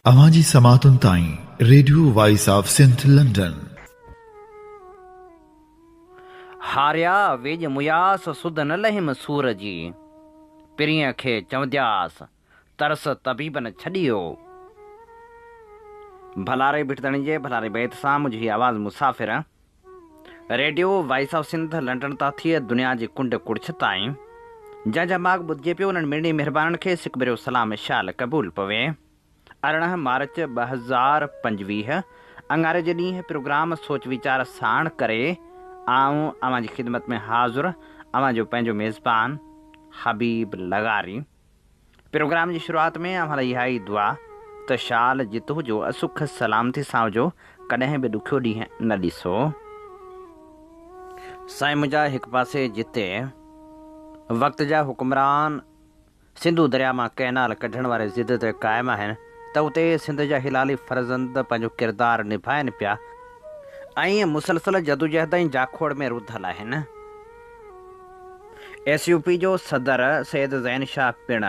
اوهان جي سماعتن تائين radio voice of Sindh London. هاريا ويڄ مياس سڌ نه لهيم سور جي، پرينء کي چوندياس، ترس طبيبن ڇڏيو. ڀلاري ڀٽ ڌڻي جي ڀلاري بيت سان منهنجي هي آواز مسافر. Radio voice of Sindh London تان ٿي دنيا جي ڪنڊ ڪڙڇ تائين جنهن جا ماڳ ٻڌجي پيو انهن مڙني مهربانن کي سڪ ڀريو سلام شال قبول پوي. 18 مارچ 2025 اڱاري جي ڏينهن پروگرام سوچ ويچار ساڻ ڪري آئون اوهان جي خدمت ۾ حاضر اوهان جو پنهنجو ميزبان حبيب لغاري. پروگرام جي شروعات ۾ اوهان لاء اها ئي دعا ته شال جت هجو سک سلامتي سان هجو ڪڏهن به ڏکيو ڏينهن نه ڏسو. سائين منهنجا هڪ پاسي جتي وقت جا حڪمران سنڌو درياء مان ڪئنال ڪڍڻ واري ضد تي قائم آهن ته اتي سنڌ جا هلالي فرزند پنهنجو ڪردار نڀائن پيا ۽ مسلسل جدوجهد ۽ جاکوڙ ۾ رڌل آهن. ايس يو پي جو صدر سيد زين شاهه پڻ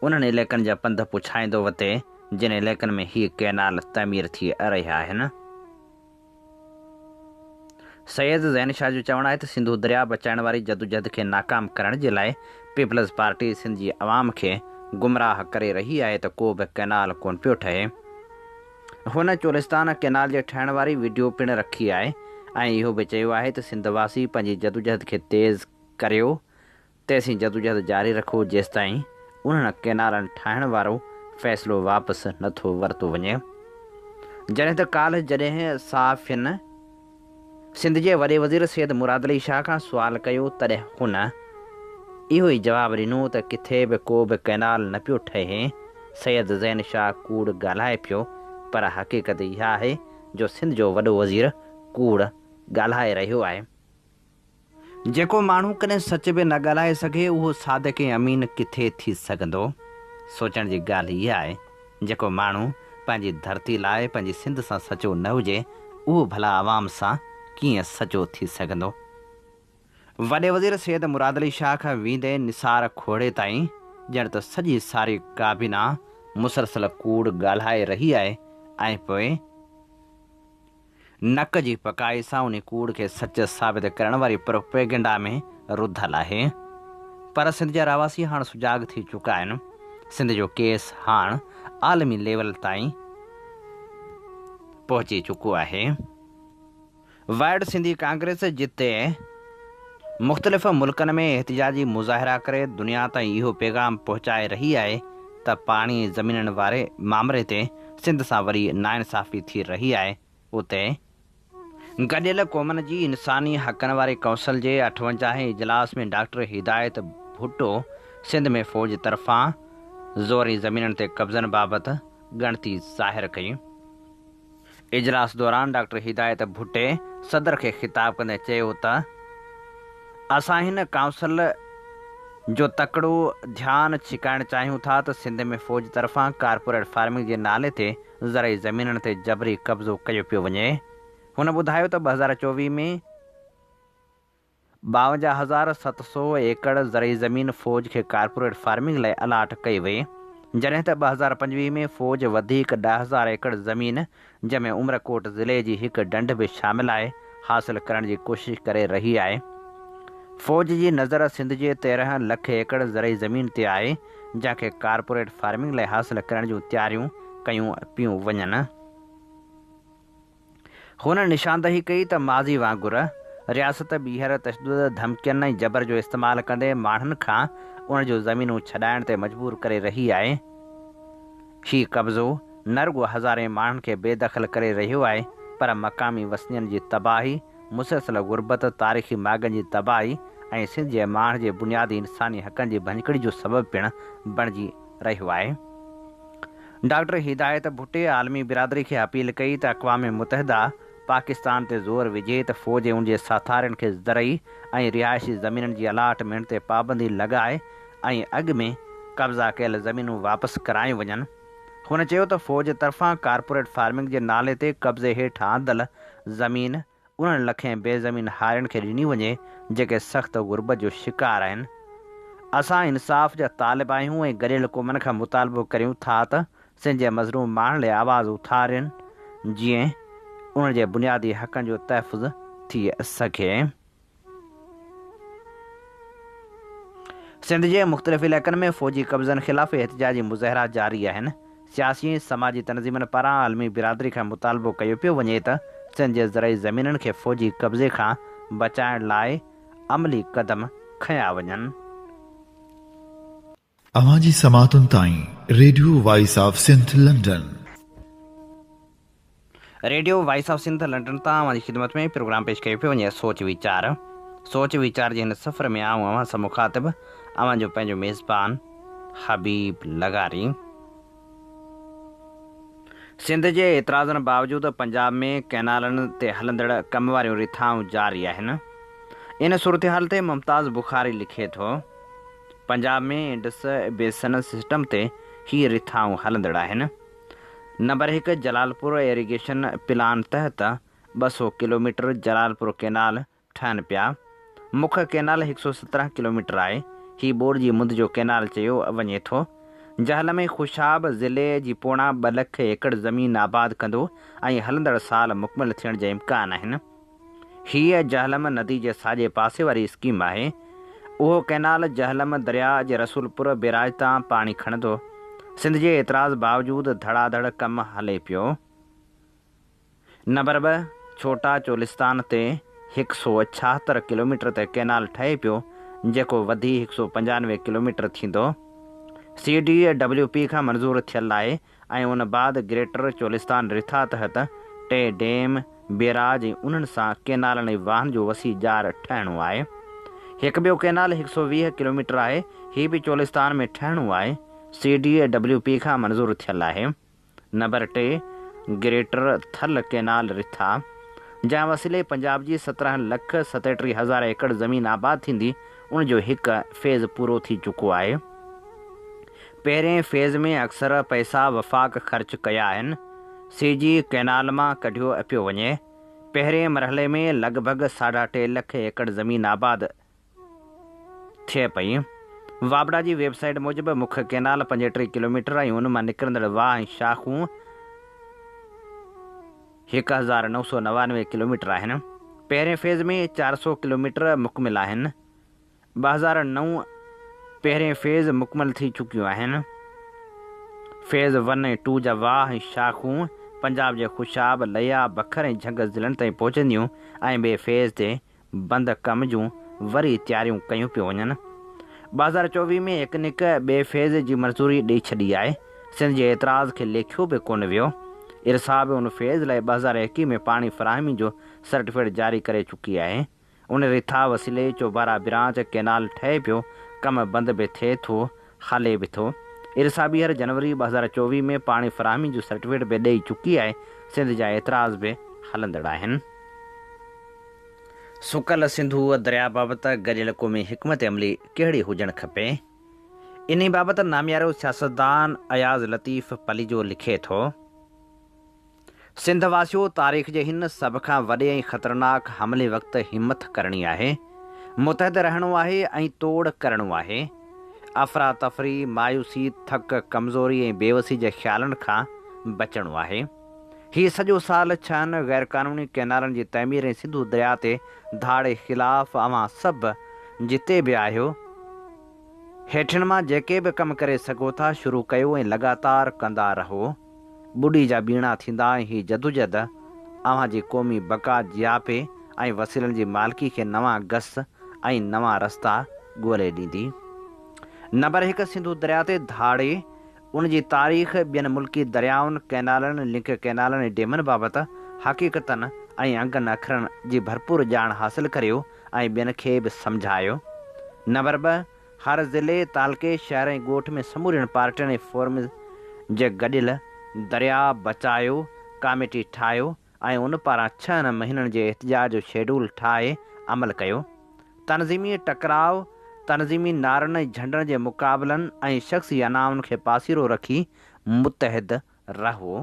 انهن علائقن جا پنڌ پڇائيندو وتي جن علائقن ۾ هي ڪئنال تعمير ٿي رهيا آهن. سيد زين شاهه جو چوڻ آهي ته سنڌو درياء بچائڻ واري جدوجهد کي ناڪام ڪرڻ جي لاء پيپلز پارٽي سنڌ جي عوام کي گمراهه ڪري رهي آهي ته ڪو به ڪئنال ڪونه پيو ٺهي. هن چولستان ڪئنال جي ٺهڻ واري وڊيو پڻ رکي آهي ۽ اهو به چيو آهي ته سنڌ واسي پنهنجي جدوجهد کي تيز ڪريو تيسين جدوجهد جاري رکو جيستائين انهن ڪئنالن ٺاهڻ وارو فيصلو واپس نه ٿو ورتو وڃي. جڏهن ته ڪالهه جڏهن صحافين سنڌ جي وڏي وزير سيد مراد علي شاهه کان سوال ڪيو تڏهن هن اهو ئي جواب ڏنو ته ڪٿي به ڪو به ڪئنال نه پيو ٺهي، سيد زين شاهه ڪوڙ ڳالهائي پيو پر حقيقت اها آهي جو سنڌ جو وڏو وزير ڪوڙ ڳالهائي رهيو آهي. جيڪو ماڻهو ڪڏهن سچ به نه ڳالهائي سگهي اهو صادق ۽ امين ڪٿي ٿي سگهندو؟ سوچڻ جي ڳالهه اها آهي جيڪو ماڻهو پنهنجي ڌرتي لاء پنهنجي سنڌ سان سچو نه هجي اهو ڀلا عوام سان ڪيئن سچو ٿي سگهندو؟ وڏي وزير سيد مراد علي شاهه کان ويندي نثار کوڙي تائين ڄڻ ته سڄي ساري ڪابينا مسلسل ڪوڙ ڳالهائي رهي آهي ۽ پوء نڪ جي پڪائي سان انهي ڪوڙ کي سچ ثابت ڪرڻ واري پروپيگنڊا ۾ رڌل آهي. پر سنڌ جا رهواسي هاڻ سجاڳ ٿي چڪا آهن. سنڌ جو ڪيس هاڻ عالمي ليول تائين پهچي چڪو آهي. ورلڊ سنڌي ڪانگريس جتي مختلف ملڪن ۾ احتجاجي مظاهرا ڪري دنيا تائين اهو پيغام پهچائي رهي آهي ته پاڻي زمينن واري مامري تي سنڌ سان وري ناانصافي ٿي رهي آهي اتي گڏيل قومن جي انساني حقن واري ڪائونسل جي اٺونجاهين اجلاس ۾ ڊاڪٽر هدايت ڀٽو سنڌ ۾ فوج طرفان زوري زمينن تي قبضن بابت ڳڻتي ظاهر ڪئي. اجلاس دوران ڊاڪٽر هدايت ڀٽي صدر کي خطاب ڪندي چيو ته اسان هن ڪائونسل جو تڪڙو ڌيان ڇڪائڻ چاهيون ٿا ته سنڌ ۾ فوج طرفان ڪارپوريٽ فارمنگ جي نالي تي زرعي زمينن تي جبري قبضو ڪيو پيو وڃي. هن ٻڌايو ته 2024 ۾ 52700 ايڪڙ زرعي زمين فوج کي ڪارپوريٽ فارمنگ لاء الاٽ ڪئي وئي، جڏهن ته 2025 ۾ فوج وڌيڪ 10,000 ايڪڙ زمين، جنهن ۾ عمرڪوٽ ضلعي جي هڪ ڍنڍ به شامل آهي، حاصل ڪرڻ جي ڪوشش ڪري رهي آهي. فوج جي نظر سنڌ جي 13 لک ايڪڙ زرعي زمين تي آهي، جنهن کي ڪارپوريٽ فارمنگ لاء حاصل ڪرڻ جون تياريون ڪيون پيون وڃن. هن نشاندهي ڪئي ته ماضي وانگر رياست ٻيهر تشدد، ڌمڪين ۽ جبر جو استعمال ڪندي ماڻهن کان انهن جون زمينون ڇڏائڻ تي مجبور ڪري رهي آهي. هي قبضو نه رڳو هزارين ماڻهن کي بي دخل ڪري رهيو آهي پر مقامي وسندين جي تباهي، مسلسل غربت، تاريخي ماڳن جي تباهي ۽ سنڌ جي ماڻهن جي بنيادي انساني حقن جي ڀڃڪڙي جو سبب پڻ بڻجي رهيو آهي. ڊاڪٽر هدايت ڀٽي عالمي برادري کي اپيل ڪئي ته اقوام متحده پاڪستان تي زور وجهي ته فوج ۽ ان جي ساٿارين کي زرعي ۽ رهائشي زمينن جي الاٽمينٽ تي پابندي لڳائي ۽ اڳ ۾ قبضا ڪيل زمينون واپس ڪرايون وڃن. هن چيو ته فوج طرفان ڪارپوريٽ فارمنگ جي نالي تي قبضي هيٺ آندل زمين انهن لکين بي زمين هارين کي ڏني وڃي جيڪي سخت غربت جو شڪار آهن. اسان انصاف جا طالب آهيون ۽ گڏيل قومن کان مطالبو ڪريون ٿا ته سنڌ جي مظلوم ماڻهن لاء آواز اٿارين جيئن انهن جي بنيادي حقن جو تحفظ ٿي سگهي. سنڌ جي مختلف علائقن ۾ فوجي قبضن خلاف احتجاجي مظاهرا جاري آهن. سياسي ۽ سماجي تنظيمن پاران عالمي برادري کان مطالبو ڪيو پيو وڃي ته سنڌ جي زرعي زمينن کي فوجي قبضي کان بچائڻ لاء عملي قدم کنيا وڃن. اوهان جي سماعتن تائين radio voice of Sindh London. Radio voice of Sindh London تان اوهان جي خدمت ۾ پروگرام پيش ڪيو پيو وڃي سوچ ويچار سوچ ويچار جي هن سفر ۾ آئون اوهان سان مخاطب اوهان جو پنهنجو ميزبان حبيب لغاري. سنڌ جي اعتراضن باوجود پنجاب ۾ ڪئنالن تي هلندڙ ڪم واريون رٿائون جاري آهن. ان صورتحال تي ممتاز بخاري لکي ٿو، پنجاب ۾ انڊس بيسن سسٽم تي هي رٿائون هلندڙ آهن. نمبر هڪ جلالپور ايريگيشن پلان تحت 200 ڪلوميٽر جلالپور ڪئنال ٺهن پيا. مک ڪئنال 117 ڪلوميٽر آهي. هي ٻوڏ جي مند جو ڪئنال چيو وڃي ٿو. جهلم ۽ خوشاب ضلعي جي پوڻا ٻه لک ايڪڙ زمين آباد ڪندو ۽ هلندڙ سال مڪمل ٿيڻ جا امڪان آهن. هيء جهلم ندي جي ساڄي پاسي واري اسڪيم آهي. اهو ڪئنال جهلم درياء جي رسولپور بيراج تان پاڻي کڻندو. سنڌ جي اعتراض باوجود ڌڙا ڌڙ ڪم هلي پيو. نمبر ٻه ڇوٽا چولستان تي 176 ڪلوميٽر تي ڪئنال ٺهي پيو، جيڪو وڌي 195 ڪلوميٽر ٿيندو. سي ڊي ڊبليو پي کان منظور ٿيل آهي. ۽ ان بعد گريٽر چولستان رٿا تحت ٽي ڊيم، بيراج ۽ انهن سان ڪينالن ۽ واهن جو وسيع ڄار ٺهڻو آهي. هڪ ٻيو ڪينال 120 ڪلوميٽر آهي، هي به چولستان ۾ ٺهڻو آهي، سي ڊي ڊبليو پي کان منظور ٿيل آهي. نمبر ٽي گريٽر ٿل ڪينال رٿا، جنهن وسيلي پنجاب جي 17 لک 37 هزار ايڪڙ زمين آباد ٿيندي، ان جو هڪ فيز پورو ٿي چڪو آهي. پهرئين فيز ۾ اڪثر پئسا وفاق خرچ ڪيا آهن، سي جي ڪئنال مان ڪڍيو پيو وڃي. پهرئين مرحلي ۾ لڳ ڀڳ ساڍا ٽي لک ايڪڙ زمين آباد ٿئي پئي. واپڊا جي ويب سائيٽ موجب مک ڪئنال 35 ڪلوميٽر ۽ ان مان نڪرندڙ واهه ۽ شاخون 1999 ڪلوميٽر آهن. پهرئين فيز ۾ 400 ڪلوميٽر مڪمل آهن. 2009 پهرين فيز مڪمل ٿي چڪيون آهن. فيز ون ۽ ٽو جا واهه ۽ شاخون پنجاب جي خوشاب، ليا، بکر ۽ جهنگ ضلعن تائين پهچنديون ۽ ٻئي فيز تي بند ڪم جون وري تياريون ڪيون پيون وڃن. 2024 ۾ ايڪنڪ ٻئي فيز جي منظوري ڏئي ڇڏي آهي. سنڌ جي اعتراض کي ليکيو به ڪونه ويو. ارسا به ان فيز لاء 2021 ۾ پاڻي فراهمي جو سرٽيفڪيٽ جاري ڪري چڪي آهي. ان رٿا وسيلي چوبارا برانچ ڪئنال ٺهي پيو، ڪم بند به ٿئي ٿو، هلي به ٿو. ارسا ٻيهر جنوري 2024 ۾ پاڻي فراهمي جو سرٽيفڪيٽ به ڏئي چڪي آهي، سنڌ جا اعتراض به هلندڙ آهن. سڪل سنڌو درياء بابت گڏيل قومي حڪمت عملي ڪهڙي هجڻ کپي؟ انهي بابت ناميارو سياستدان اياز لطيف پليجو لکي ٿو. سنڌ واسيو تاريخ جي هن سڀ کان وڏي ۽ خطرناڪ حملي وقت همٿ ڪرڻي آهي، متحد رهڻو آهي ۽ توڙ ڪرڻو آهي. افراتفري، مايوسي، ٿڪ، ڪمزوري ۽ بيوسي جي خيالن کان بچڻو آهي. هي سڄو سال ڇهن غيرقانوني ڪئنالن جي تعمير ۽ سنڌو درياء تي ڌاڙي خلاف اوهان سڀ جتي به آهيو، هيٺين مان جيڪي به ڪم ڪري سگهو ٿا شروع ڪيو ۽ لڳاتار ڪندا رهو. ٻڏي جا ٻيڻا ٿيندا ۽ هي جدوجهد اوهان جي قومي بقا، جياپي ۽ وسيلن جي مالڪي کي نوان گس ۽ نوان رستا ڳولي ڏيندي. نمبر هڪ سنڌو درياء تي ڌاڙي، ان جي تاريخ، ٻين ملڪي دريائن، ڪئنالن، لنڪ ڪئنالن ۽ ڊيمن بابت حقيقتن ۽ انگن اکرن جي ڀرپور ڄاڻ حاصل ڪريو ۽ ٻين کي به سمجهايو. نمبر ٻه هر ضلعي، تعلقي، شهر ۽ ڳوٺ ۾ سمورين پارٽين ۽ فورمز جي گڏيل درياء بچايو ڪاميٽي ٺاهيو ۽ ان پاران ڇهن مهينن جي احتجاج جو شيڊول ٺاهي عمل ڪيو. تنظيمي ٽڪراء، تنظيمي نعرن ۽ جهنڊن جي مقابلن ۽ شخصي انائن کي پاسيرو رکي متحد رهو.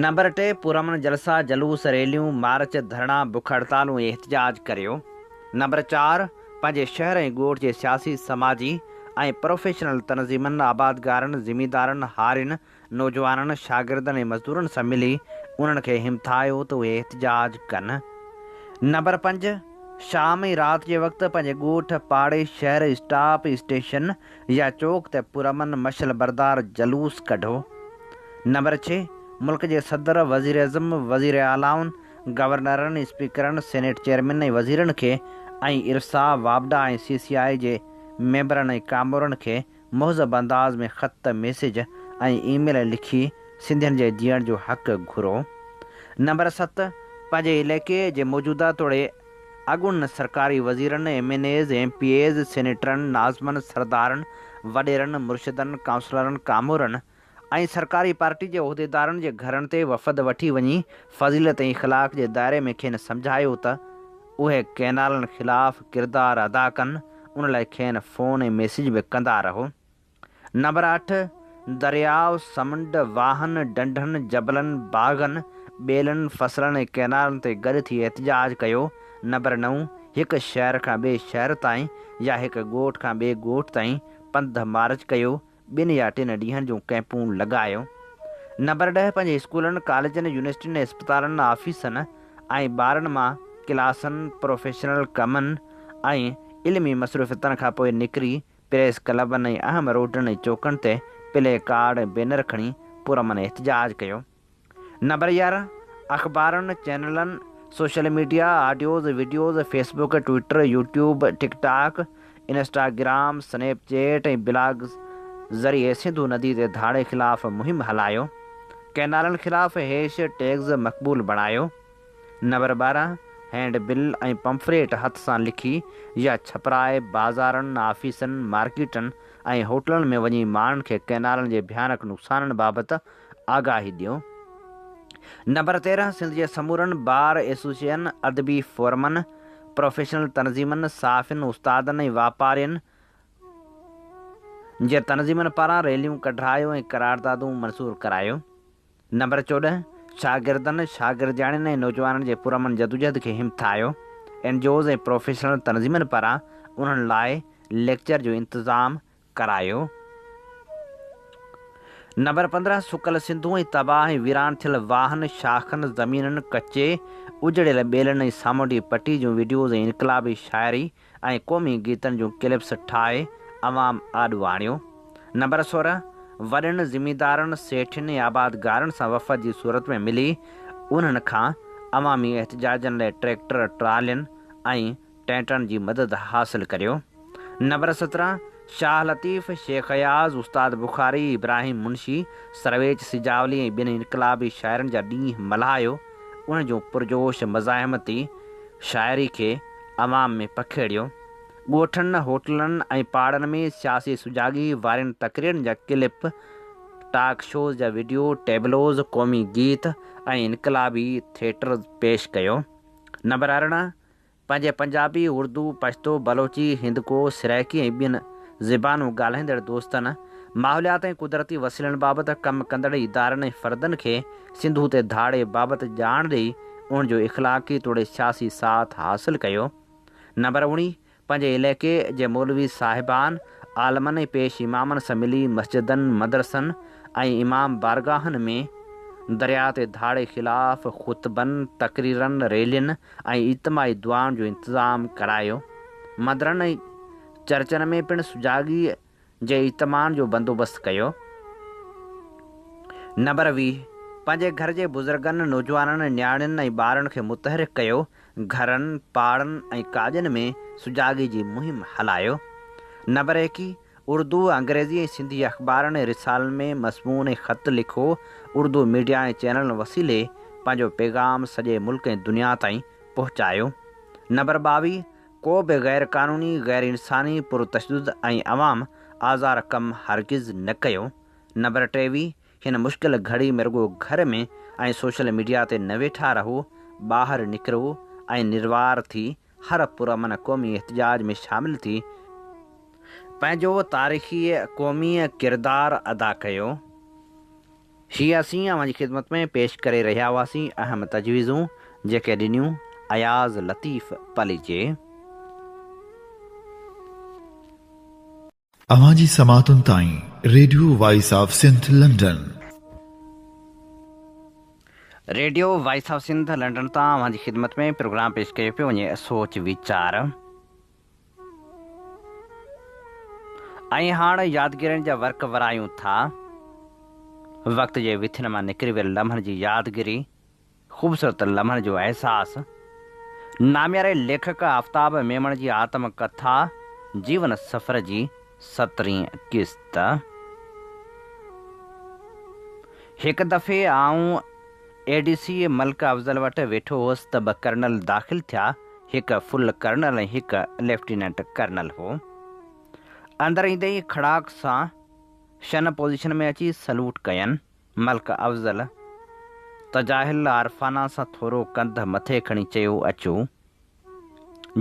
نمبر ٽي، پرامن جلسا، جلوس، ريليون، مارچ، ڌرڻا، بک هڙتالون ۽ احتجاج ڪريو. نمبر چار، پنهنجي شهر ۽ ڳوٺ جي سياسي، سماجي ۽ پروفيشنل تنظيمن، آبادگارن، زميندارن، هارين، نوجوانن، شاگردن ۽ مزدورن سان ملي انهن کي همٿايو ته اهي احتجاج ڪن. نمبر پنج، شام ۽ رات جي وقت پنهنجي ڳوٺ، پاڙي، شهر، اسٽاپ، اسٽيشن يا چوڪ تي پرامن مشعل بردار جلوس ڪڍو. نمبر ڇهه، ملڪ جي صدر، وزيراعظم، وزيراعلائن، گورنرن، اسپيڪرن، سينيٽ چيئرمين ۽ وزيرن کي ۽ ارسا، واپڊا ۽ سي سي آء جي ميمبرن ۽ ڪامورن کي مهذب انداز ۾ خط، ميسيج ۽ اي ميل لکي سنڌين جي جيئڻ جو حق گهرو. نمبر ست، پنهنجي عليقي جي موجوده توڙي اڳوڻن سرڪاري وزيرن، M N As, M P As, سينيٽرن، ناظمن، سردارن، وڏيرن، مرشدن، ڪائونسلرن، ڪامورن ۽ سرڪاري پارٽي جي عهديدارن جي گهرن تي وفد وٺي وڃي فضيلت ۽ اخلاق جي دائري ۾ کين سمجهايو ته اهي ڪئنالن خلاف ڪردار ادا ڪن ان لاء کين فون ۽ ميسيج به ڪندا رهو. نمبر اٺ، درياء، سمنڊ، واهن، ڍنڍن، جبلن، باغن، ٻيلن، فصلن ۽ ڪئنالن تي گڏ ٿي احتجاج ڪيو. نمبر نو، هڪ شهر کان ٻئي شهر تائين يا هڪ ڳوٺ کان ٻئي ڳوٺ تائين پنڌ مارچ ڪيو. ٻن يا ٽن ڏينهن جون ڪئمپون لڳايو. نمبر ڏهه پنهنجي اسڪولن، ڪاليجن، يونيورسٽين، اسپتالن، آفيسن ۽ ٻارن مان ڪلاسن، پروفيشنل ڪمن ۽ علمي مصروفيتن کان پوء نڪري پريس ڪلبن ۽ اهم روڊن ۽ چوڪن تي پلي ڪارڊ ۽ بينر کڻي پرامن احتجاج ڪيو. نمبر 11، اخبارن، چينلن، social media, audios, videos, Facebook, Twitter, YouTube, TikTok, Instagram, Snapchat ۽ blogs ذريعي سنڌو ندي تي ڌاڙي خلاف مهم هلايو. ڪئنالن خلاف هيش ٽيگز مقبول بڻايو. نمبر 12، هينڊ بل ۽ پمفليٽ هٿ سان لکي يا ڇپرائي بازارن، آفيسن، مارڪيٽن ۽ هوٽلن ۾ وڃي ماڻهن کي ڪئنالن جي ڀيانڪ نقصانن بابت آگاهي ڏيو. نمبر 13، سنڌ جي سمورن بار ايسوسيئن، ادبي فورمن، پروفيشنل تنظيمن، صحافين، استادن ۽ واپارين جي تنظيمن پاران ريليون ڪڍرايو ۽ قراردادون منظور ڪرايو. نمبر 14، شاگردن، شاگردياڻين ۽ نوجوانن جي پرامن جدوجهد کي همٿايو. اين جي اوز ۽ پروفيشنل تنظيمن پاران انهن لاء ليڪچر جو انتظام ڪرايو. نمبر 15 سڪل سنڌو ۽ تباهه ۽ ويران ٿيل واهن، شاخن، زمينن، ڪچي، اجڙيل ٻيلن ۽ سامونڊي پٽي جون وڊيوز ۽ انقلابي شاعري ۽ قومي گيتن جون ڪلپس ٺاهي عوام آڏو آڻيو. نمبر 16 وڏن زميندارن، سيٺين ۽ آبادگارن سان وفد جي صورت ۾ ملي انهن کان عوامي احتجاجن لاء ٽريڪٽر، ٽرالين ۽ ٽينٽن جي مدد حاصل ڪريو. نمبر 17، شاهه لطيف، شيخ اياز، استاد بخاري، ابراهيم منشي، سرويچ سجاولي ۽ ٻين انقلابي شاعرن جا ڏينهن ملهايو، انهن جون پرجوش مزاحمتي شاعري کي عوام ۾ پکيڙيو. ڳوٺن، هوٽلن ۽ پاڙن ۾ سياسي سجاڳي وارين تقريرن جا ڪلپ، ٽاڪ شوز جا وڊيو، ٽيبلوز، قومي گيت ۽ انقلابي ٿيٽرز پيش ڪيو. نمبر 18، پنهنجي پنجابي، اردو، پشتو، بلوچي، هندڪو، سرائيڪي ۽ ٻين زبانون ڳالهائيندڙ دوستن، ماحوليات ۽ قدرتي وسيلن بابت ڪم ڪندڙ ادارن ۽ فردن کي سنڌو تي ڌاڙي بابت ڄاڻ ڏئي انهن جو اخلاقي توڙي سياسي ساٿ حاصل ڪيو. نمبر 19، پنهنجي علائقي جي مولوي صاحبان، عالمن ۽ پيش امامن سان ملي مسجدن، مدرسن ۽ امام بارگاهن ۾ درياء تي ڌاڙي خلاف خطبن، تقريرن، ريلين ۽ اجتماعي دعائن جو انتظام ڪرايو. مندرن ۽ چرچن ۾ پڻ سجاڳيء جي اجتماعن جو بندوبست ڪيو. نمبر 20، پنهنجي گهر جي بزرگن، نوجوانن، نياڻين ۽ ٻارن کي متحرڪ ڪيو، گهرن، پاڙن ۽ ڪاڄن ۾ سجاڳي جي مهم هلايو. نمبر 21، Urdu, انگريزي ۽ سنڌي اخبارن ۽ رسالن ۾ مضمون ۽ خط لکو، اردو ميڊيا ۽ چينلن وسيلي پنهنجو پيغام سڄي ملڪ ۽ دنيا تائين پهچايو. نمبر 22، ڪو به غير قانوني، غير انساني، پرتشدد ۽ عوام آزار ڪم هرگز نه ڪيو. نمبر 23، هن مشڪل گهڙي ۾ رڳو گهر ۾ ۽ سوشل ميڊيا تي نه ويٺا رهو، ٻاهر نڪرو ۽ نروار ٿي هر پرامن قومي احتجاج ۾ شامل ٿي پنهنجو تاريخي قومي ڪردار ادا ڪيو. هي اسين اوهان جي خدمت ۾ پيش ڪري رهيا هئاسين اهم تجويزون جيڪي ڏنيون اياز لطيف پليجي. اوهان جي سماعتن تائين radio voice of Sindh London. Radio voice of Sindh London تان اوهان جي خدمت ۾ پروگرام پيش ڪيو پيو وڃي سوچ ويچار ۽ هاڻ يادگيرين جا ورق ورايون ٿا. وقت جي وٿين مان نڪري ويل لمحن جي يادگيري، خوبصورت لمحن جو احساس، نامياري ليکڪ آفتاب ميمڻ جي آتم ڪٿا جيون سفر جي سترهين قسط. هڪ دفعي آئون اي ڊي سي ملڪ افضل وٽ ويٺو هوس ته ٻه ڪرنل داخل ٿيا، هڪ فل ڪرنل ۽ هڪ ليفٽيننٽ ڪرنل هو. اندر ايندي ئي کڙاڪ سان شن پوزيشن ۾ اچي سلوٽ ڪين. ملڪ افضل تجاهل عارفانه سان ٿورو ڪنڌ مٿي کڻي چيو، اچو.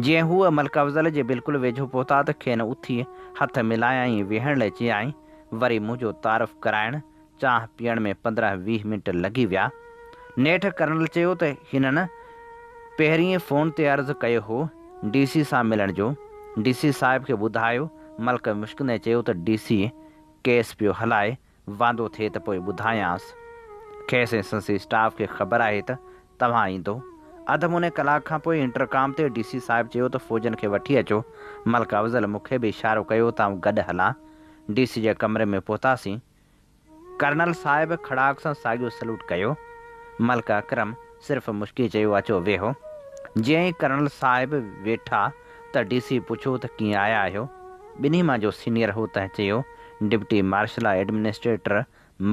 جيئن هو ملڪ افضل جي بلڪل ويجهو پهتا ته کين اٿي هٿ ملايائين ويهڻ لئه چيائين، وري منهنجو تعارف ڪرائڻ، چانهه پيئڻ ۾ 15 20 منٽ لڳي ويا. نيٺ ڪرنل چيو ته هنن پهرين فون تي عرض ڪيو هو ڊي سي سان ملڻ جو، ڊي سي صاحب کي ٻڌايو، ملڪ مشڪندي چيو ته ڊي سي ڪيس پيو هلائي، واندو ٿئي ته پوء ٻڌايانس. کيس ۽ سندس اسٽاف کي خبر آهي ته توهان ايندو. اڌ موني ڪلاڪ کان پوء انٽرڪام تي ڊي سي صاحب چيو ته فوجن کي وٺي اچو. ملڪ افضل مون کي به اشارو ڪيو ته آئون گڏ هلان. ڊي سي جي ڪمري ۾ پهتاسين. ڪرنل صاحب کڙاڪ سان ساڳيو سلوٽ ڪيو. ملڪ اڪرم صرف مشڪي چيو اچو ويهو. جيئن ئي ڪرنل صاحب ويٺا ته ڊي سي پڇيو ته ڪيئن آيا آهيو؟ ٻنهي مان جو سينيئر هو تنهن چيو ڊپٽي مارشل لا ايڊمنسٽريٽر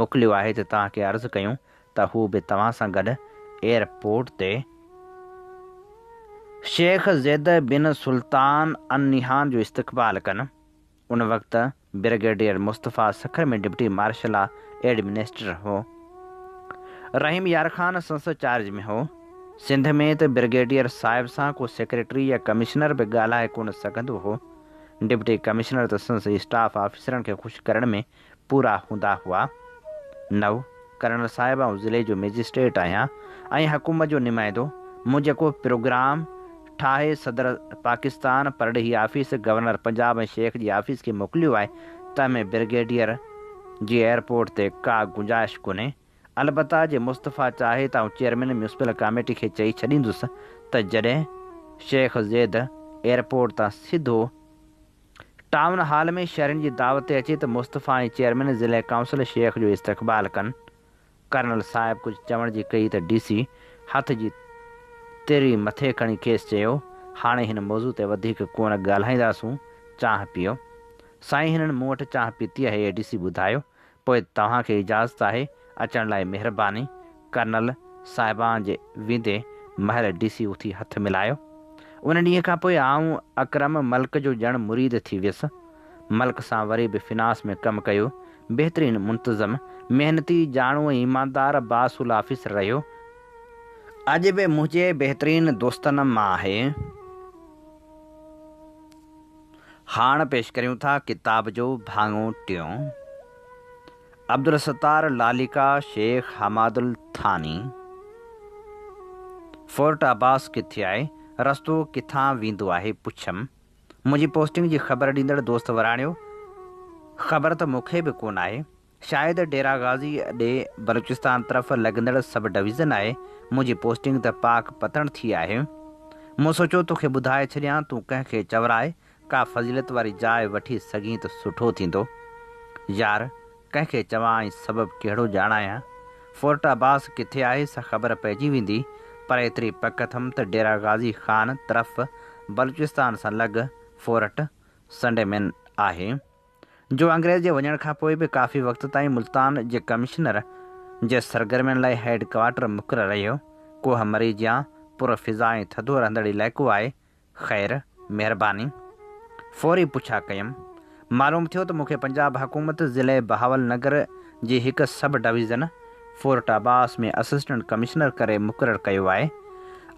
موڪليو آهي ته توهان کي عرض ڪيون ته هو به توهان سان گڏ ايئرپورٽ تي شيخ زيد بن سلطان النهيان جو استقبال ڪن. ان وقت brigadier Mustafa Sukkur ۾ deputy martial law administrator هو. رحيم يار خان سندس چارج ۾ هو. سنڌ ۾ ته برگيڊيئر صاحب سان ڪو سيڪريٽري يا ڪمشنر به ڳالهائي ڪونه سگهندو هو. ڊپٽي ڪمشنر ته سندس اسٽاف آفيسرن کي خوش ڪرڻ ۾ پورا هوندا هئا. نو، ڪرنل صاحب آئون ضلعي جو مئجسٽريٽ آهيان ۽ حڪومت جو نمائندو، مون جيڪو پروگرام ٺاهي صدر پاڪستان، پرڏيهي آفيس، گورنر پنجاب ۽ شيخ جي آفيس کي موڪليو آهي، تنهن ۾ برگيڊيئر جي ايئرپورٽ تي ڪا گنجائش ڪونهي. البته جي مصطفيٰ چاهي ته آئون چيئرمين ميونسپل ڪاميٽي کي چئي ڇڏيندس ته جڏهن شيخ زيد ايئرپورٽ تان سڌو ٽائون هال ۾ شهرين جي دعوت تي اچي ته مصطفيٰ ۽ چيئرمين ضلعي ڪائونسل شيخ جو استقبال ڪن. ڪرنل صاحب ڪجهه چوڻ جي ڪئي ته ڊي سي هٿ جي تري مٿي کڻي کيس چيو، هاڻي هن موضوع تي وڌيڪ ڪونه ڳالهائينداسون، چانهه پيئو. سائين هنن مون وٽ چانهه پيتي آهي اي ڊي سي ٻڌايو، پوء توهان کي اجازت آهي، اچڻ لاء مهرباني. ڪرنل صاحبان جي ويندي مهل ڊي سي اٿي هٿ ملايو. ان ڏينهن کان پوء آئون اڪرم ملڪ جو ڄڻ مريد ٿي ويس. ملڪ سان وري به فنانس ۾ ڪم ڪيو. بهترين منتظم، محنتي، ڄاڻو ۽ ايماندار بااصول آفيسر رهيو. اڄ به منهنجي بهترين دوستن مان آهي. هاڻ پيش ڪريون ٿا ڪتاب جو ڀاڱو ٽيون. عبدالستار لاليڪا شيخ حماد الثاني. فورٽ عباس ڪٿي آهي؟ رستو ڪٿان ويندو آهي؟ پڇيم. منهنجي پوسٽنگ جي خبر ڏيندڙ دوست وراڻيو، خبر ته مون کي به ڪونه آهي. شايد ڊيرا غازي ڏي بلوچستان طرف لڳندڙ سب ڊويزن آهي. منهنجي پوسٽنگ ته پاڪ پتڻ ٿي آهي. مون سوچيو توکي ٻڌائي ڇڏيان، تون ڪنهن کي چورائي ڪا فضيلت واري جاء وٺي سگهين ته سٺو ٿيندو. يار، ڪنهن کي چوان ۽ سبب ڪهڙو ڄاڻايان؟ فورٽ عباس ڪٿي آهي سا خبر پئجي ويندي، پر ايتري پڪ اٿم ته ڊيرا غازي خان طرف بلوچستان سان لڳ فورٽ سنڊيمين آهي، جو انگريز جي وڃڻ کان پوء به ڪافي وقت تائين ملتان جي ڪمشنر جي سرگرمين لاء هيڊ ڪوارٽر مقرر رهيو. ڪوهه مري جيان پر فضا ۽ ٿڌو رهندڙ علائقو آهي، خير، مهرباني. فوري پڇا ڪيم. معلوم ٿيو ته مون کي پنجاب حڪومت ضلعي بهاول نگر جي هڪ sub division Fort Abbas ۾ assistant commissioner ڪري مقرر ڪيو آهي.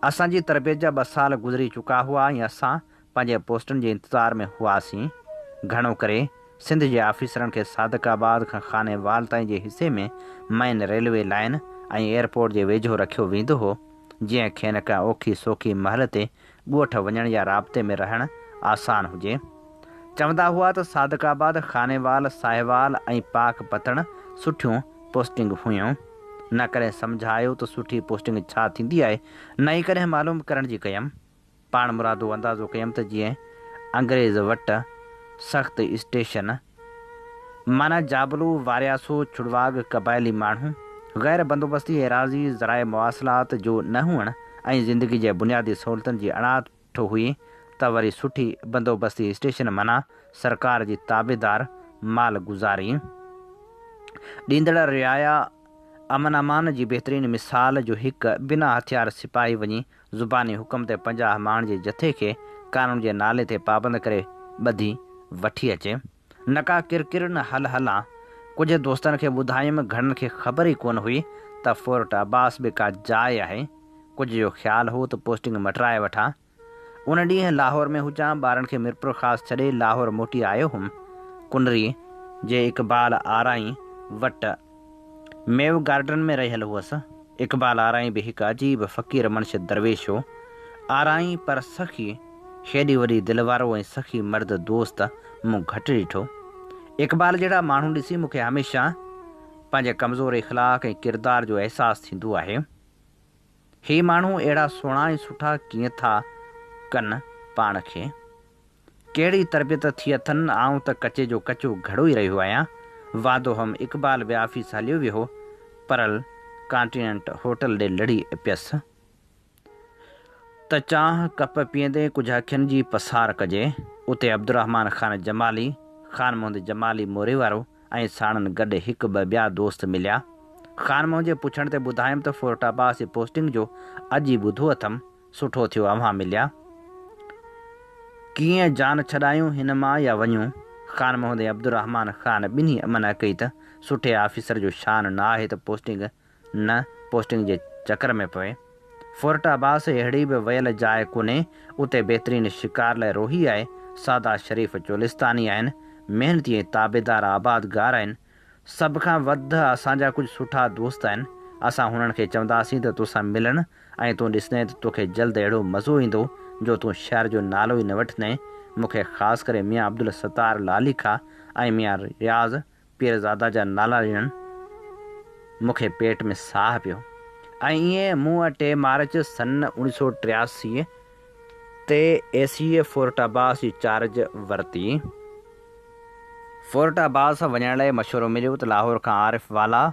اسان جي تربيت جا ٻه سال گذري چڪا هئا ۽ اسان پنهنجي پوسٽن جي انتظار ۾ هئاسين. گهڻو ڪري سنڌ جي آفيسرن کي صادق آباد کان خانيوال تائين جي حصي ۾ مئن ريلوي لائين ۽ ايئرپورٽ جي ويجهو رکيو ويندو هو. جيئن کين ڪنهن اوکي سوکي مهل تي ڳوٺ وڃڻ يا رابطي ۾ رهڻ آسان هجي. چوندا هئا ته صادق آباد، خانيوال، ساهيوال ۽ پاڪ پتڻ سٺيون پوسٽنگ هيون. نه ڪڏهن سمجهه آيو ته سٺي پوسٽنگ ڇا ٿيندي آهي، نه ئي ڪڏهن معلوم ڪرڻ جي ڪيم. پاڻمرادو اندازو ڪيم ته جيئن انگريز وٽ سخت اسٽيشن معنيٰ جابلو، وارياسو، ڇڙواڳ قبائلي ماڻهو، غير بندوبستي ايراضي، ذرائع مواصلات جو نه هئڻ ۽ زندگي جي بنيادي سهولتن جي اڻاٺ هئي ته وري سٺي بندوبستي اسٽيشن معنيٰ سرڪار جي تابعدار مال گذاري ڏيندڙ رعايا امن امان جي بهترين مثال جو هڪ بنا هٿيار سپاهي وڃي زباني حڪم تي 50 ماڻهن جي جٿي کي قانون جي نالي تي پابند ڪري ٻڌي وٺي اچي. نه ڪا ڪرڪر نه هل هلان. ڪجهه دوستن کي ٻڌايم، گهڻن کي خبر ئي ڪونه هئي ته فورٽ عباس به ڪا جاء آهي. ڪجهه جو خيال هو ته پوسٽنگ مٽرائي وٺان. ان ڏينهن لاهور ۾ هجان، ٻارن کي ميرپورخاص ڇڏي لاهور موٽي آيو هوم. ڪنري جي اقبال آرائين وٽ ميو گارڊن ۾ رهيل هئس. اقبال آرائين به هڪ عجيب فقير منش درويش هو. آرائين پر سخي، هيڏي وڏي دل وارو ۽ سخي مرد دوست مون گهٽ ڏٺو. اقبال جهڙا ماڻهو ڏسي مون کي هميشه پنهنجي ڪمزور اخلاق ۽ ڪردار جو احساس ٿيندو آهي. هي ماڻهو اهڙا سهڻا ۽ سٺا ڪيئن ٿا ڪن پاڻ کي؟ ڪهڙي تربيت ٿي اٿن، آئون ته ڪچي جو ڪچو گهڙو ئي رهيو آهيان. واندو هوم، اقبال به آفيس هليو ويو هو. پرل ڪانٽيننٽ هوٽل ڏي لڙي پيس. ته چانهه ڪپ پيئندي ڪجهه اکين جي پسار ڪجي. اتي عبدالرحمان خان جمالي، خان محمد جمالي موري وارو ۽ ساڻن گڏ هڪ ٻه ٻيا دوست مليا. خان محمد جي پڇڻ تي ٻڌايم ته فورٽ عباس جي پوسٽنگ جو اڄ ئي ٻڌو اٿم، سٺو ٿيو اوهان مليا. ڪيئن جان ڇڏايون هن مان يا وڃون؟ خان محمد ۽ عبدالرحمان خان ٻنهي منع ڪئي ته سٺي آفيسر جو شان نه آهي ته پوسٽنگ نه پوسٽنگ جي چڪر ۾ پوي. فورٽ عباس اهڙي به ويل جاء ڪونهي، اتي بهترين شڪار لاء روهي آهي، سادا شريف چولستاني آهن، محنتي ۽ تابعدار آبادگار آهن. سڀ کان وڌ اسان جا ڪجهه سٺا دوست آهن، اسان هنن کي چونداسين ته توسان ملن ۽ تون ڏسندين ته توکي جلد اهڙو مزو ايندو جو تون شهر جو نالو ئي نه وٺندين. مون کي خاص ڪري ميان عبدالستار لاليکا ۽ ميان رياض پيرزاده جا نالا ڏنن، مون کي پيٽ ۾ ساهه پيو ۽ ائين مون 3 مارچ سن 1983 تي اي سي فورٽ عباس جي چارج ورتي. فورٽ عباس وڃڻ لاء مشورو مليو ته لاهور کان عارف والا،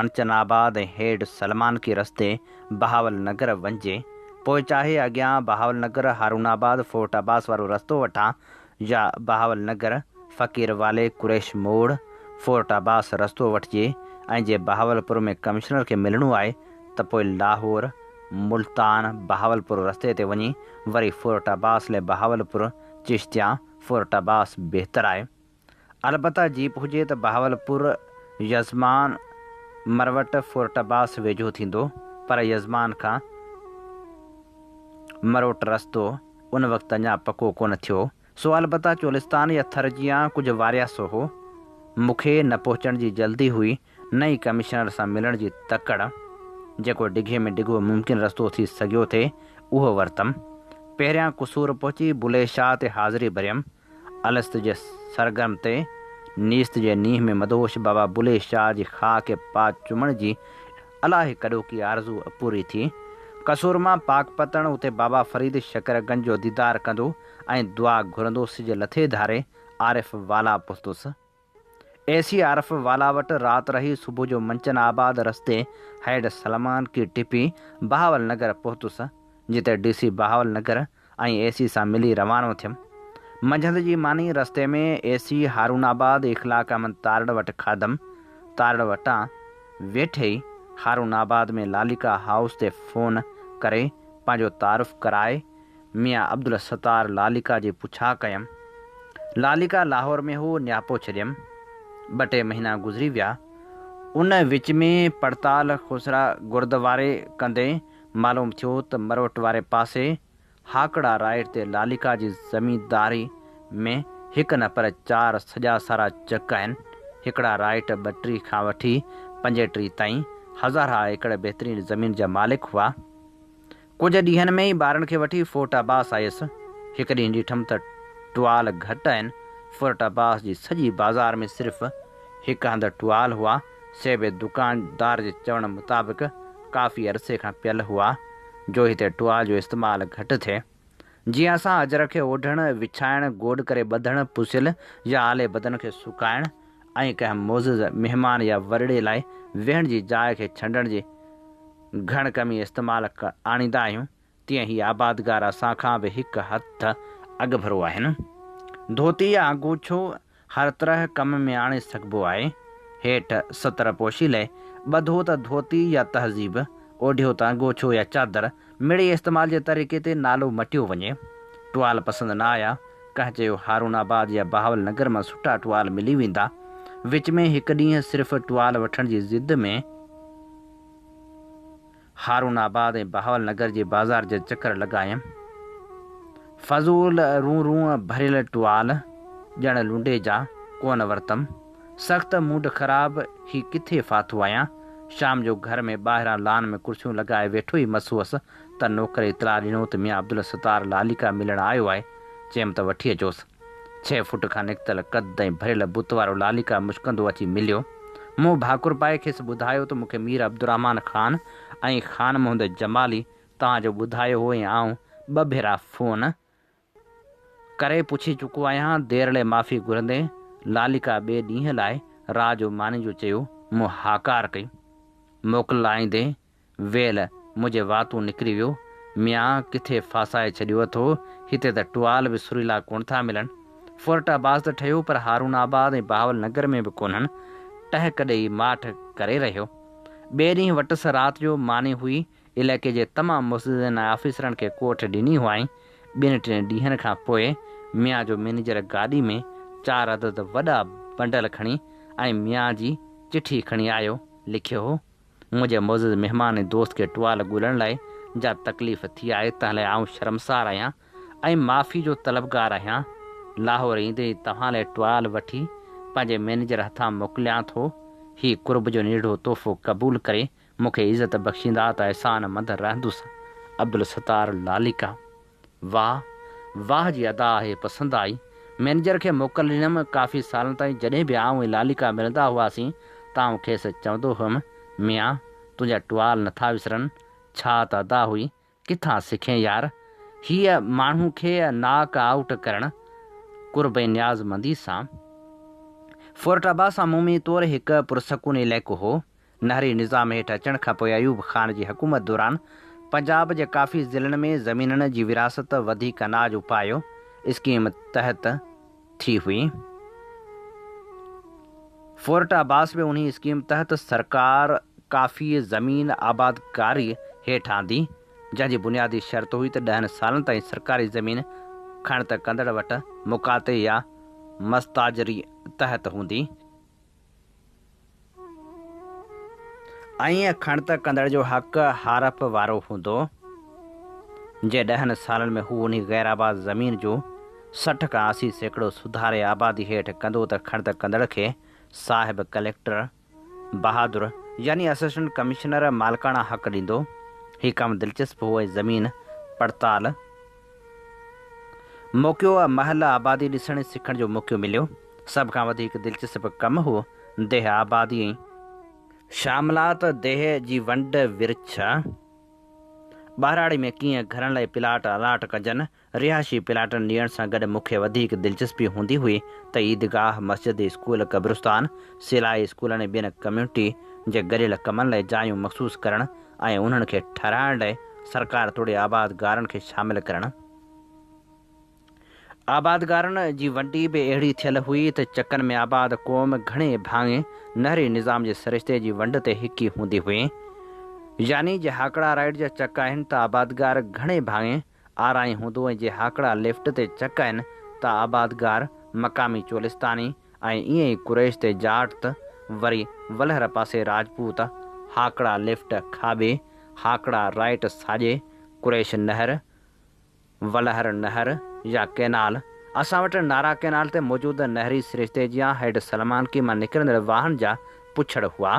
منچن آباد ۽ هيڊ سلمانڪي رستي بهاول نگر وڃجي، پوء چاهي اڳيان بهاول نگر، هارون آباد، فورٽ عباس وارو رستو وٺان يا بهاول نگر، فقير والي، قريش موڙ، فورٽ عباس رستو وٺجي ۽ جي بهاولپور ۾ ڪمشنر کي ملڻو آهي ته پوء لاهور، ملتان، بهاولپور رستي تي وڃي وري فورٽ عباس لاء بهاولپور، چشتيان، فورٽ عباس بهتر آهي. البته جيپ هجي ته بهاولپور، يزمان، مروٽ، فورٽ عباس ويجهو ٿيندو پر يزمان کان مروٽ رستو ان وقت اڃا پڪو ڪونه ٿيو، سو البته چولستان يا ٿر جيان ڪجهه وارياسو هو. مون کي نه پهچڻ جي جلدي هئي، نه ئي ڪمشنر سان ملڻ جي تڪڙ. جيڪو ڊگهي ۾ ڊگهو ممڪن رستو ٿي سگهيو ٿي، اهو ورتم. پهريان قصور پهچي بلي شاهه تي حاضري ڀريم. الست جي سرگم تي، نيست جي نينهن ۾ مدهوش بابا بلي شاهه جي خاڪ پا چمڻ جي الاهي ڪڏهوڪي آرزو پوري ٿي. قصور مان پاڪ پتڻ اتي بابا فريد شڪر گنج جو ديدار ڪندو ۽ دعا گهرندو سج لٿي ڌاري عارف والا پهتس. اي سي عارف والا وٽ رات رهي صبح جو منچن آباد رستي هيڊ سلمانڪي ٽپي بهاول نگر پهتس جتي ڊي سي بهاول نگر ۽ اي سي سان ملي روانو ٿيم. منجهند جي ماني رستي ۾ اي سي هارون آباد اخلاق احمد تارڙ وٽ کاڌم. تارڙ وٽان ويٺي ئي هارون آباد ۾ لاليڪا هائوس تي فون ڪري پنهنجو تعارف ڪرائي ميان عبدالستار لاليڪا جي پڇا ڪيم. لاليڪا لاهور ۾ هو نياپو ڇڏيم. ٻه ٽي مهينا گذري ويا. ان وچ ۾ پڙتال خسرا گردواري ڪندي معلوم ٿيو ته مروٽ واري پاسي هاڪڙا رائيٽ تي لاليڪا جي زمينداري ۾ هڪ نه پر چار سڄا سارا چڪ آهن. هڪڙا رائيٽ 32 کان وٺي 35 تائين هزارها ايڪڙ بهترين زمين جا مالڪ هئا. ڪجهه ڏينهن ۾ ئي ٻارن کي وٺي فورٽ عباس آيس. هڪ ڏينهن ڏٺم ته ٽوال گهٽ آهن. فورٽ عباس جي سڄي بازار ۾ صرف هڪ هنڌ ٽوال هئا، سي به دڪاندار جي چوڻ مطابق ڪافي عرصي کان پيل هئا، جو هتي ٽوال جو استعمال گهٽ ٿئي. جيئن اسان اجرڪ کي اوڍڻ، وڇائڻ، گوڏ ڪري ٻڌڻ، پسيل يا آلي بدن کي سڪائڻ ۽ ڪنهن معزز مهمان يا وڏڙي لاء ويهڻ جي جاء کي ڇنڊڻ جي گهڻ ڪمي استعمال آڻيندا آهيون، تيئن هي آبادگار اسان کان به هڪ هٿ اڳڀرو آهن. ڌوتي يا انگوڇو هر طرح ڪم ۾ آڻي سگهبو آهي. هيٺ ستر پوشي لئه ٻڌو ته ڌوتي يا تهذيب، اوڍيو ته انگوڇو يا چادر، مڙئي استعمال جي طريقي تي نالو مٽيو وڃي. ٽوال پسند نه آيا. ڪنهن چيو هارون آباد يا بهاول نگر مان سٺا ٽوال ملي ويندا. وچ ۾ هڪ ڏينهن صرف ٽوال وٺڻ جي ضد ۾. هارون آباد ۽ بهاول نگر جي بازار جا چڪر لڳايم. فضول رون رون ڀريل ٽوال، ڄڻ لنڊي جا، ڪونه ورتم. سخت موڊ خراب، هي ڪٿي ڦاٿو آهيان. شام جو گهر ۾ ٻاهران لان ۾ ڪرسيون لڳائي ويٺو ئي مس هئس ته نوڪر اطلاع ڏنو ته ميان عبدالستار لاليڪا ملڻ آيو آهي. چيم ته وٺي اچوس. ڇهه فوٽ کان نڪتل قد ۽ ڀريل بت وارو لاليڪا مشڪندو اچي مليو. مون ڀاڪر پائي کيس ٻڌايو ته مون کي مير عبدالرحمان خان ۽ خان محمد جمالي توهان جو ٻڌايو هو ۽ آئون ٻه ڀيرا فون ڪري پڇي چڪو آهيان. ديرلي معافي گهرندي لاليڪا ٻئي ڏينهن لاء رات جو ماني جو چيو. مون هاڪار ڪئي. موڪلائيندي ويل منهنجي واتون نڪري ويو، ميان ڪٿي ڦاسائي ڇڏيو اٿو، هتي ته ٽوال به سريلا ڪونه ٿا ملن. فورٽ عباس ته ٺهيو پر هارون آباد ۽ بهاول نگر ۾ به ڪونهن. ٽهڪ ڏيئي ماٺ ڪري رهيو. ٻئي ڏينهن وٽس رات جو ماني هئي، علائقي جي تمام معززن ۽ آفيسرن کي ڪوٺ ڏني هئائين. ٻن ٽن ڏينهن کان پوء ميان جو مئنيجر گاڏي ۾ چار عدد وڏا بنڊل کڻي ۽ ميان جي چٺي کڻي آيو، لکيو هو. منهنجي معزز مهمان ۽ دوست کي ٽوال ڳولڻ لاء جا تڪليف ٿي آهي، تنهن لاء آئون شرمسار آهيان ۽ معافي جو طلبگار آهيان. لاهور ايندي ئي توهان لاء ٽوال وٺي پنهنجي مئنيجر هٿان موڪليان ٿو. هي قرب جو ننڍڙو تحفو قبول ڪري مون کي عزت بخشيندا ته احسان مند رهندس. عبدالستار لاليڪا. واهه واهه جي ادا آهي پسند آئي. مئنيجر کي موڪل ڏنم. ڪافي سالن تائين جڏهن به آئون ۽ لاليڪا ملندا هئاسين ته آئون کيس چوندو هئم، ميان تنهنجا ٽوال نٿا وسرن، ڇا ته ادا هئي، ڪٿان سکين يار، هيء ماڻهو کي ناڪ آئوٽ ڪرڻ، قرب ۽ نيازمندي سان. فورٽ عباس عمومي طور هڪ پرسڪون علائقو هو. نهري نظام هيٺ اچڻ کانپوء ايوب خان جي حڪومت دوران پنجاب جي ڪافي ضلعن ۾ زمينن جي ورهاست وڌيڪ اناج اپايو اسڪيم تحت ٿي هئي. فورٽ عباس به انهي اسڪيم تحت سرڪار ڪافي زمين آبادڪاري هيٺ آندي، جنهن جي بنيادي شرط هئي ته ڏهن سالن تائين سرڪاري زمين کڻت ڪندڙ وٽ مقاطعي يا مستاجري تحت هوندي. ائين کڻت ڪندڙ جو حق هارپ وارو هوندو، جي ڏهن سالن ۾ هو انهي غير آباد زمين جو 60 کان 80% سڌاري آبادي هيٺ ڪندو ته کڻت ڪندڙ کي صاحب ڪليڪٽر بهادر يعني اسسٽنٽ ڪمشنر مالڪاڻا حق ڏيندو. هي ڪم دلچسپ هو ۽ زمين پڙتال موقعو مهل آبادي ڏسڻ ۽ سکڻ جو موقعو مليو. سڀ کان وڌيڪ دلچسپ ڪم هو ديهه آبادي ۽ شاملات ديهه جي ونڊ ورڇ، ٻهراڙي ۾ ڪيئن گهرن لاء پلاٽ الاٽ ڪجن، رهائشي پلاٽن ڏيڻ سان گڏ مون کي وڌيڪ دلچسپي هوندي هئي ته عيدگاهه، مسجد، اسڪول، قبرستان، سلائي اسڪولن ۽ ٻين ڪميونٽي جي گڏيل ڪمن لاء جايون مخصوص ڪرڻ ۽ انهن کي ٺهرائڻ لاء سرڪار توڙي آبادگارن کي شامل ڪرڻ. آبادگارن جي ونڊي به اهڙي ٿيل هئي ته چڪن ۾ آباد قوم گهڻي ڀاڱي نهري نظام جي سرشتي جي ونڊ تي هڪ ئي هوندي هئي. يعني جي هاڪڙا رائيٽ جا چڪ آهن ته آبادگار گهڻي ڀاڱي آرائين هوندو ۽ جي هاڪڙا ليفٽ تي چڪ آهن ته آبادگار مقامي چولستاني ۽ ائين ئي قريش تي جاٽ ته وري ولهر پاسي راجپوت، هاڪڙا ليفٽ کاٻي، هاڪڙا رائيٽ ساڄي، قريش نهر، ولهر نهر يا ڪئنال، اسان وٽ نارا ڪئنال تي موجود نهري سرشتي جيان هيڊ سلمانڪي مان نڪرندڙ واهن جا پڇڙ هئا.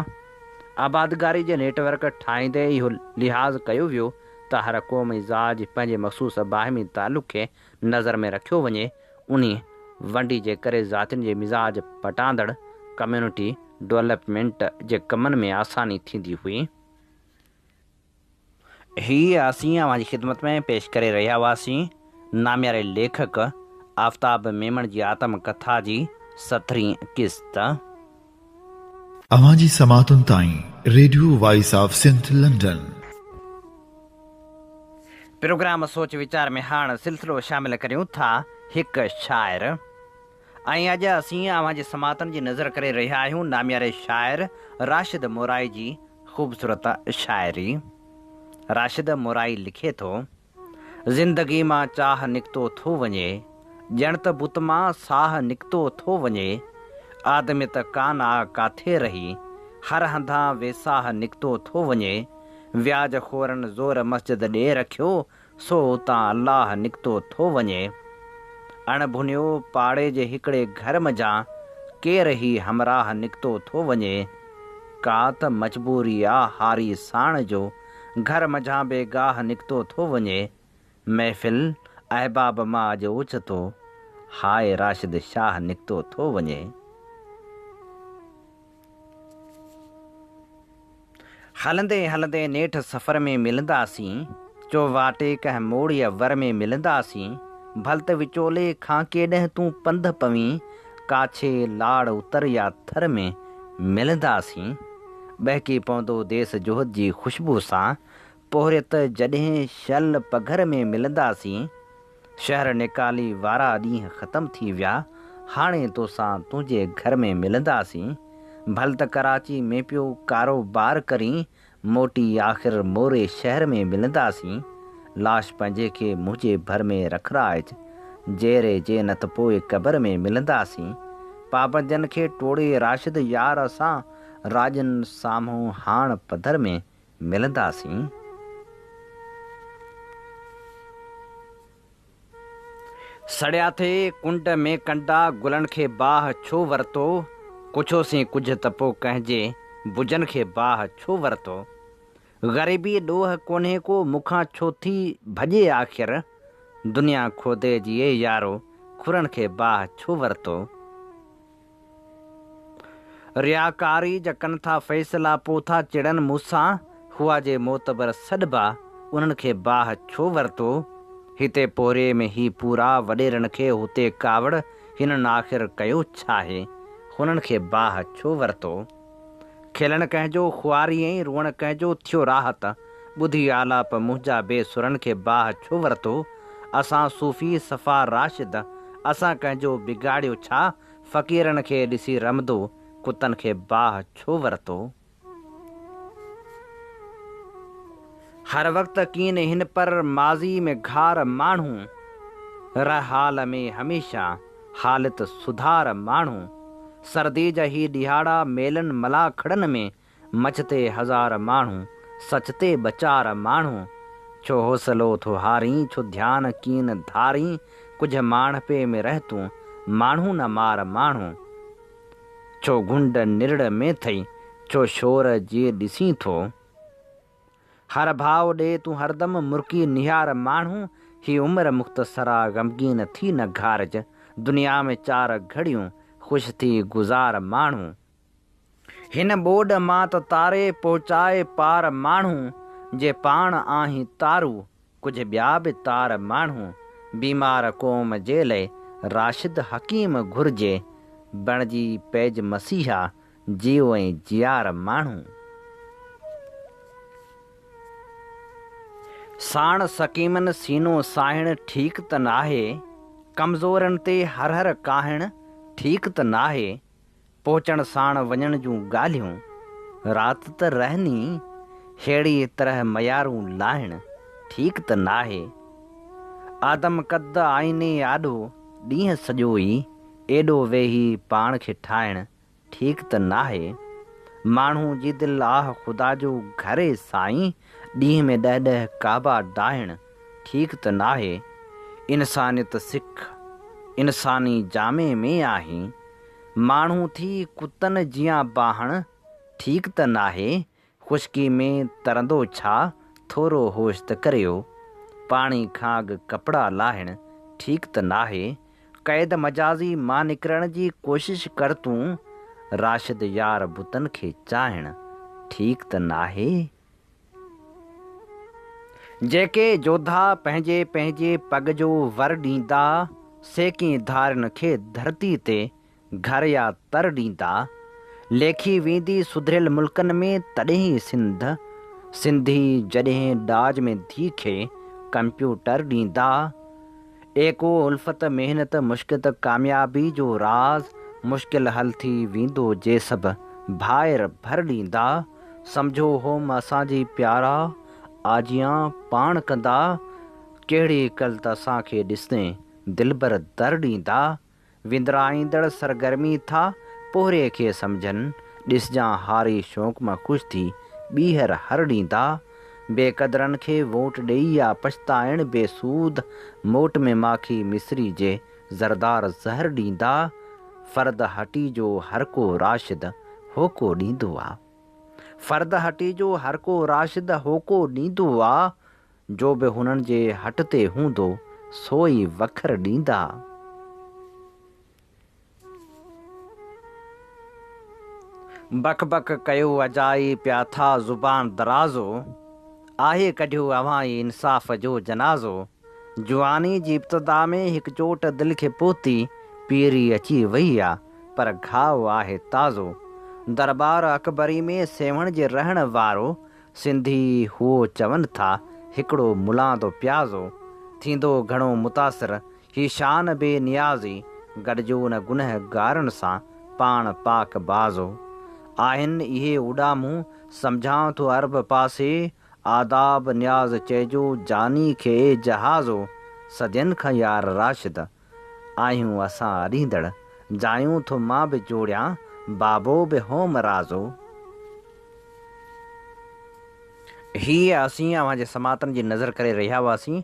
آبادگاري جي نيٽ ورڪ ٺاهيندي اهو لحاظ ڪيو ويو ته هر قوم ۽ ذات جي پنهنجي مخصوص باهمي تعلق کي نظر ۾ رکيو وڃي، انهي ونڊي جي ڪري ذاتين جي مزاج پٽاندڙ ڪميونٽي ڊولپمينٽ جي ڪمن ۾ آساني ٿيندي هئي. هي اسين اوهان جي خدمت ۾ پيش ڪري رهيا هئاسين نامياري ليکڪ آفتاب ميمڻ جي آتم ڪٿا جي سترهين قسط. اوهان جي سماعتن تائين radio voice of Sindh London. Programme سوچ ويچار ۾ هاڻ سلسلو شامل ڪريون ٿا هڪ شاعر ۽ اڄ اسين اوهان جي سماعتن جي نظر ڪري رهيا آهيون نامياري شاعر راشد مورائي جي خوبصورت شاعري. راشد مورائي لکي ٿو، زندگي مان چاهه نڪتو ٿو وڃي، ڄڻ ته بت مان ساهه نڪتو ٿو وڃي، آدميت ڪانه آ ڪاٿي رهي، هر هنڌان ويساهه نڪتو ٿو وڃي، وياج خورن زور مسجد ڏي رکيو، سو اتان الله نڪتو ٿو وڃي. اڻ ڀنيو پاڙي جي هڪڙي گهر منجهان ڪير هي همراهه نڪتو ٿو وڃي. ڪا ته مجبوري آ هاري ساڻ جو گهر منجهان بي گاهه نڪتو ٿو وڃي. محفل احباب مان اڄ اوچتو هاء راشد شاهه نڪتو ٿو وڃي. هلندي هلندي نيٺ سفر ۾ ملنداسين، چو واٽي ڪنهن موڙ يا ور ۾ ملنداسين، ڀل ته وچولي کان ڪيڏنهن تون پنڌ پوين، ڪاڇي، لاڙ، اتر يا ٿر ۾ ملنداسين. ٻهڪي پوندو ديس جهد جي خوشبو سان، پورهيت جڏهن شل پگهر ۾ ملنداسين. شهر نيڪالي وارا ڏينهن ختم ٿي ويا، هاڻي توسان تنهنجي گهر ۾ ملنداسين. ڀل ته ڪراچي ۾ پيو ڪاروبار ڪرين، موٽي آخر موري شهر ۾ ملنداسين. لاش پنهنجي کي منهنجي ڀر ۾ رکرائج، جيئري جي نه ته پوء قبر ۾ ملنداسين. پابندين کي ٽوڙي راشد يار اسان، راڄن سامهون هاڻ پڌر ۾ ملنداسين. سڙيا ٿي ڪنڊ ۾ ڪنڊا گلن کي باهه ڇو ورتو ڪڇوسين ڪجهه ته پو ڪنهن جي بجن کي باهه ڇو ورتو غريبي ڏوهه ڪونهي ڪو مون کان ڇو ٿي ڀڄي آخر دنيا کودي جي اي يارو کرن کي باهه ڇو ورتو. رياڪاري جا ڪن ٿا فيصلا پو ٿا چڙن مون سان، هئا جي معتبر سڏبا انهن کي باهه ڇو ورتو؟ هتي پورهيي ۾ هي پورا وڏيرن کي هتي ڪاوڙ هنن آخر ڪيو ڇاهي؟ هنن کي باهه ڇو ورتو؟ کلڻ ڪنهن جو خواري ۽ روئڻ ڪنهن جو ٿيو راحت، ٻڌي آلاپ منهنجا بي سرن کي باهه ڇو ورتو؟ اسان صوفي صفا راشد اسان ڪنهن جو بگاڙيو ڇا؟ فقيرن کي ڏسي رمدو ڪتن کي باهه ڇو ورتو؟ هر وقت ڪين هن پر ماضي ۾ گهار ماڻهو، رھ حال ۾ هميشه حالت سڌار ماڻهو، سردي جا هي ڏهاڙا ميلن ملاکڙن ۾ مچ تي هزار ماڻهو، سچ تي ٻه چار ماڻهو. ڇو حوصلو ٿو هارين، ڇو ڌيان ڪين ڌارين، ڪجهه ماڻهپي ۾ رهه تون، ماڻهو نه مار ماڻهو. ڇو گهنڊ نرڙ ۾ ٿئي، ڇو شور جي ڏسين ٿو. هر ڀاء ڏي تون هردم مرڪي نهار ماڻهو، هي عمر مختصر آ غمگين ٿي نه گهارج، دنيا ۾ چار گهڙيون خوش ٿي گذار ماڻهو. هن ٻوڏ مان ته تاري پهچائي پار ماڻهو، جي پاڻ آهين تارو، ڪجهه ٻيا به تار ماڻهو، بيمار قوم جي لئه راشد حڪيم گهرجي، بڻجي پئج مسيحا، جيو ۽ جيار ماڻهو. ساڻ سقيمن سينو ساهڻ ٺيڪ ته ناهي، ڪمزورن تي هر هر ڪاهڻ ٺيڪ ته ناهي، پهچڻ ساڻ وڃڻ جون ڳالهيون، رات ته رهني، ههڙيء طرح ميارون لاهڻ ٺيڪ ته ناهي. آدم قد آئيني آڏو ڏينهن سڄو ئي ايڏو ويهي پاڻ کي ٺاهڻ ٺيڪ ته ناهي. ماڻهو جي دل آه خدا جو گهر اي سائين، ڏينهن ۾ ڏهه ڏهه ڪعبا ڊاهڻ ٺيڪ ته ناهي. انسانيت سک انساني جامي ۾ آهين. ماڻهو ٿي ڪتن جيان باهڻ ٺيڪ ته ناهي. خشڪي ۾ ترندو ڇا ٿورو هوش ته ڪريو. پاڻي کان اڳ ڪپڙا لاهڻ ٺيڪ ته ناهي. قيد مجازي مان نڪرڻ جي ڪوشش ڪر تون، راشد يار بتن کي چاهڻ ٺيڪ ته ناهي. جيڪي جوڌا پنهنجي پنهنجي پڳ جو ور ڏيندا، سي ڪين ڌارين کي ڌرتي تي گهر يا تر ڏيندا. ليکي ويندي سڌريل ملڪن ۾ تڏهن سنڌ، سنڌي جڏهن ڏاج ۾ ڌيء کي ڪمپيوٽر ڏيندا. ايڪو، الفت، محنت، مشقت، ڪاميابي جو راز مشڪل حل ٿي ويندو جي سڀ ڀائر ڀر ڏيندا. سمجهو هوم اسان جي پيارا آجيان پاڻ ڪندا. ڪهڙي ڪل ته اسان کي ڏسين دلبر در ڏيندا. وندرائيندڙ سرگرمي ٿا پورهيي کي سمجهن، ڏسجان هاري شوق مان خوش ٿي ٻيهر هر ڏيندا. بي قدرن کي ووٽ ڏئي يا پڇتائڻ بي سود، موٽ ۾ ماکي مصري جي زردار زهر ڏيندا. فرد هٽي جو هرڪو راشد هوڪو ڏيندو آ. فرد هٽي جو هرڪو راشد هوڪو ڏيندو آ. جو به هنن جي هٽ تي هوندو، سو ئي وکر ڏيندا. بڪ بڪ ڪيو اجائي پيا ٿا زبان درازو، آهي ڪڍيو اوهان ئي انصاف جو جنازو. جواني جي ابتدا ۾ هڪ چوٽ دل کي پهتي، پيري اچي وئي آ، پر گهاء آهي تازو. درٻار اڪبري ۾ سيوهڻ جي رهڻ وارو، سنڌي هئو چون ٿا هڪڙو ملان دو پيازو، ٿيندو گهڻو متاثر، هي شان بي نيازي، گڏجو نه گنهگارن سان، پاڻ پاڪ بازو. آهن اهي اڏامون، سمجهان ٿو عرب پاسي، آداب نياز چئجو، جاني کي اي جهازو، صدين کان يار راشد، آهيون اسان اڏيندڙ، جايون ٿو مان به جوڙيان، بابو به هوم رازو. هيء اسين اوهان جي سماعتن جي نظر ڪري رهيا هئاسين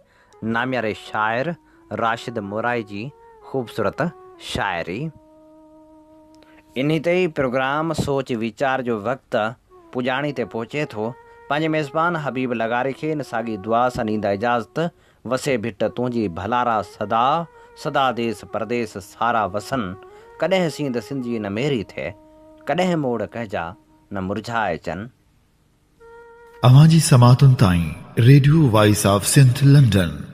نامياري شاعر راشد مورائي جي خوبصورت شاعري. انهي تي ئي پروگرام سوچ ويچار جو وقت پڄاڻي تي پهچي ٿو. پنهنجي ميزبان حبيب لغاري کي ان ساڳي دعا سان ڏيندا اجازت وسي ڀٽ تنهنجي ڀلارا سدا، سدا ديس پرديس سارا وسن، ڪڏهن سينڌ سنڌ جي نه ميري ٿئي، ڪڏهن موڙ ڪنهن جا نه مرجهائجن. اوهان جي سماعتن تائين radio voice of Sindh London.